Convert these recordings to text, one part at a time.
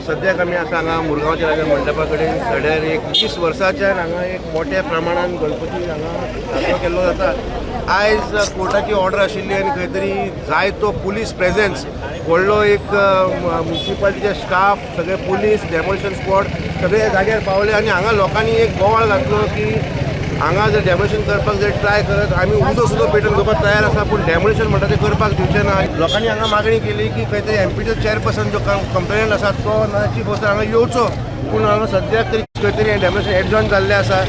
सद्याक आमी आसा हांगा मुरगांवच्या राजा मंडपा कडेन. सड्यार एक 20 वर्सांच्यान हांगा एक मोठ्या प्रमाणान गणपती हांगा साजरो केल्लो जाता. आयज कोर्टाची ऑर्डर आशिल्ली आनी खंय तरी जाय तो पुलीस प्रेझेन्स, व्हडलो एक म्युनिसिपालिटीचे स्टाफ, सगळे पुलीस, डेमोलिशन स्क्वॉड सगळे जाग्यार पावले आनी हांगा लोकांनी एक बोवाळ घातलो की हांगा जर डेमोलिशन करपाक जर ट्राय करत आमी उदक सुद्दां पेटोवन घेवपाक तयार आसा, पूण डेमोलिशन म्हणटा तें करपाक दिवचें ना. लोकांनी हांगा मागणी केली की खंय तरी एमपीचो चेअरपर्सन जो कंप्लेनंट आसा तो ना चीफ ऑफिसर हांगा येवचो, पूण हांगा सद्याक तरी खंय तरी हें डेमोलिशन एडजॉर्न जाल्लें आसा.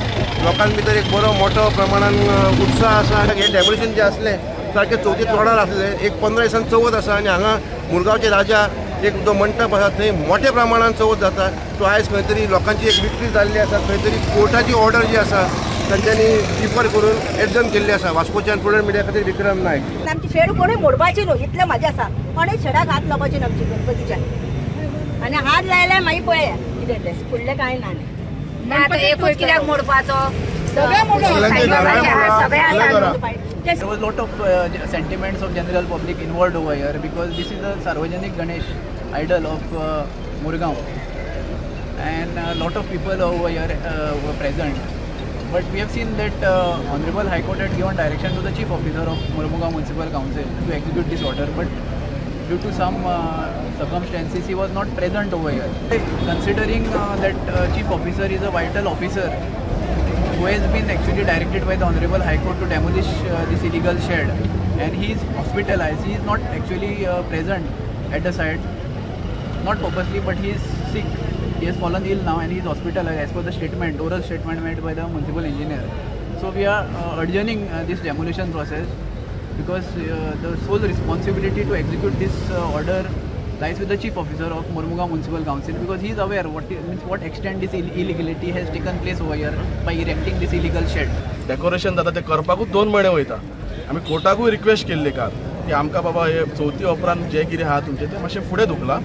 लोकां भितर एक बरो मोठो प्रमाणान उत्साह आसा. हें डेमोलिशन जें आसलें सारकें चवथी तोंडार आसलें, एक 15 दिसान चवथ आसा आनी हांगा मुरगांवचे राजा एक जो मंडप आसा थंय मोठ्या प्रमाणान चवथ जाता. सो आयज खंय तरी लोकांची एक विक्ट्री जाल्ली आसा. खंय तरी कोर्टाची ऑर्डर जी आसा तांच्यांनी रिफर करून एडजर्न केल्ली आसा. वास्कोच्यान प्रुडंट मिडिया खातीर विक्रम नायक. आमची शेड कोणूय मोडपाची न्हू इतलें म्हाजें आसा, कोणूय शेडाक हात लावपाची न्हू आमची गणपतीच्या, आनी हात लायल्यार मागीर पळया कितें तें, फुडलें कांय ना. आतां एकूच कित्याक मोडपाचो? सगळें There was lot of sentiments of general public involved over here because this is a Sarvajanik Ganesh idol of Murgaon, and a lot of people over here were present. But we have seen that Honorable High Court had given direction to the Chief Officer of Mormugao Municipal Council to execute this order, but due to some circumstances he was not present over here. Considering that Chief Officer is a vital officer who has been actually directed by the Honorable High Court to demolish this illegal shed, and he is hospitalized. He is not actually present at the site, not purposely, but he is sick. He has fallen ill now and he is hospitalized as per the statement, oral statement made by the municipal engineer. So we are adjourning this demolition process because the sole responsibility to execute this order lies with the Chief Officer of Mormugao Municipal Council, because he is aware what extent this illegality has taken place over here by erecting this illegal shed. Decoration जाता ते करपाकूच 2 म्हयने वयता. आमी कोर्टाकूय request केल्ली काल की आमकां बाबा हे चवथी उपरांत जें कितें आहा तुमचें तें मातशें फुडें धुकलां,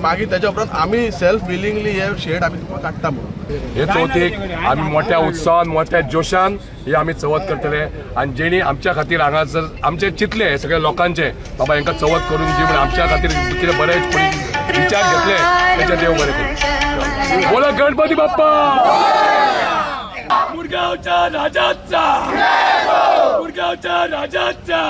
मागीर तेच्या उपरांत आमी सेल्फ विलिंगली हे शेड आमी तुमकां काडटा म्हणून. हे चवथीक आमी मोठ्या उत्साहान मोठ्या जोशान ही आमी चवथ करतले आनी जेणी आमच्या खातीर हांगासर आमचे चिंतले सगळ्या लोकांचे बाबा हांकां चवथ करून दी म्हणून आमच्या खातीर कितें बरें कोणी विचार घेतले तेचे देव बरें करूं. बोला गणपती बाप्पा. मुरगांवच्या राजाचा, मुरगांवच्या राजाचा.